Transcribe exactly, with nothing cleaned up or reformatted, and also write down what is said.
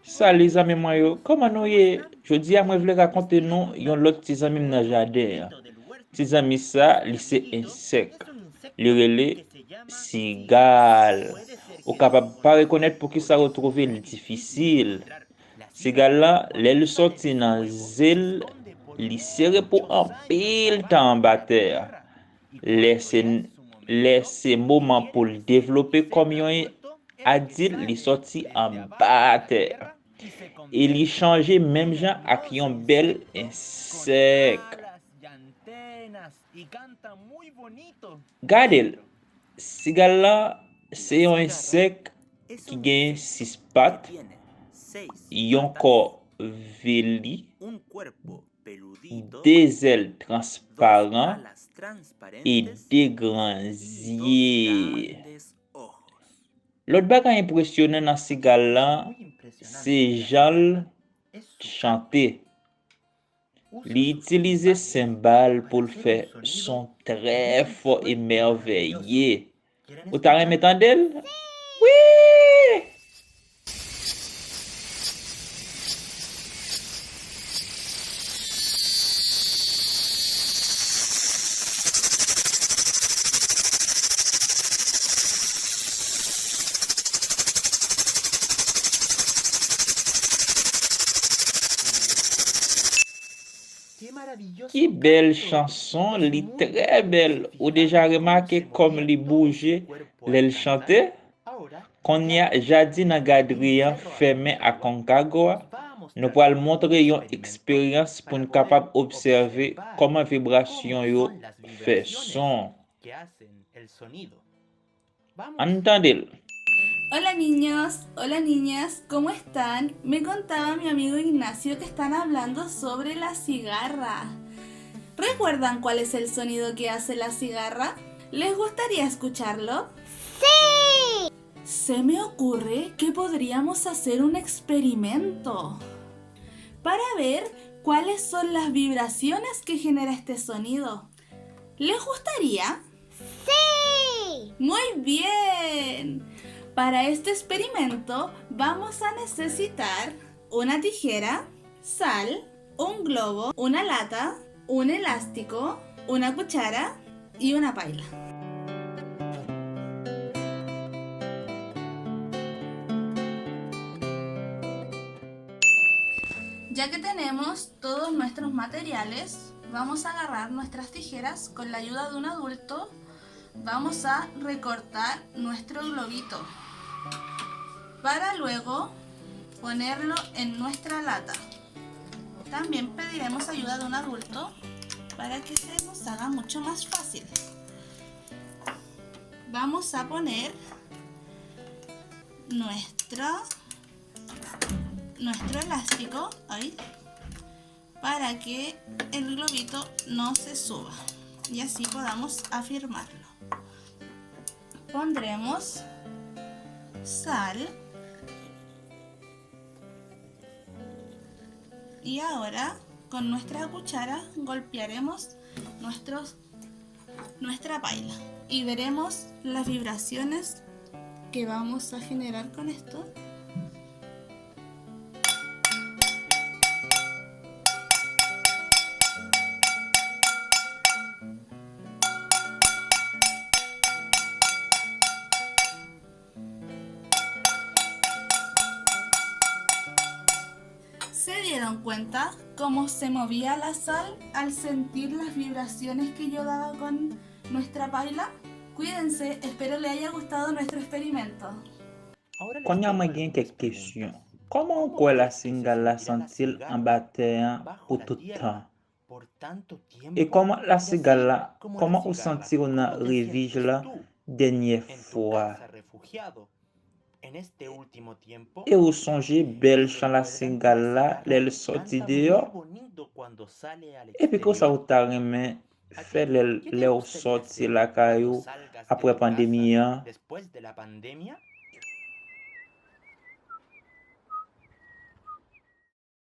Salut zanmi mwen yo, kòman nou ye? Jodi a mwen vle rakonte nou yon lòt ti zanmi m nan jaden an. Ti zanmi sa, li se ensèk. Li rele sigal. Ou kapab pa rekonèt poukisa yo twouve l difisil. Sigal la, lè l sòti nan ze l, li sere pou anpil tan anba tè a. Lè se, lè se moman pou l devlope kòm yon adil, li sòti anba tè a. E li chanje menm jan ak yon bèl ensèk. Gade l, sigal la se yon ensèk ki gen sis pat, yon kò veli, de zèl transparan e de gran zye. Lòt bagay enpresyonan nan sigal la, se jan l chante. Li itilize senbal pou l fè son trè fò e mèvèye. Ou ta renmen tande l? Wi! Ki bèl chanson, li trè bèl. Ou deja remake kòm li bouje lè l chante? Kounye a, jaden nan gadri an fèmen Aconcagua. Nou pral montre yon eksperyans pou n kapab obsève kòman vibrasyon yo fè son. Ann tande l. Hola niños, hola niñas, ¿cómo están? Me contaba mi amigo Ignacio que están hablando sobre la cigarra. ¿Recuerdan cuál es el sonido que hace la cigarra? ¿Les gustaría escucharlo? Sí. Se me ocurre que podríamos hacer un experimento para ver cuáles son las vibraciones que genera este sonido. ¿Les gustaría? Sí. Muy bien. Para este experimento vamos a necesitar una tijera, sal, un globo, una lata, un elástico, una cuchara y una paila. Ya que tenemos todos nuestros materiales, vamos a agarrar nuestras tijeras con la ayuda de un adulto. Vamos a recortar nuestro globito para luego ponerlo en nuestra lata. También pediremos ayuda de un adulto para que se nos haga mucho más fácil. Vamos a poner nuestra, nuestro elástico ahí para que el globito no se suba y así podamos afirmarlo. Pondremos sal y ahora con nuestra cuchara golpearemos nuestros, nuestra paila y veremos las vibraciones que vamos a generar con esto. ¿Se dieron cuenta cómo se movía la sal al sentir las vibraciones que yo daba con nuestra paila? Cuídense, espero le haya gustado nuestro experimento. Kounye a mwen gen kèk kesyon. Kòman w kwè la singal la santi l anba tè an pou tout tan? E kòman la singal la, kòman ou santi w nan refij la dènyè fwa? E ou sonje bèl chan la singal la lè l sòti deyò? Epi konsa ou ta renmen fè lè, lè w sòti lakay ou apre pandemi an?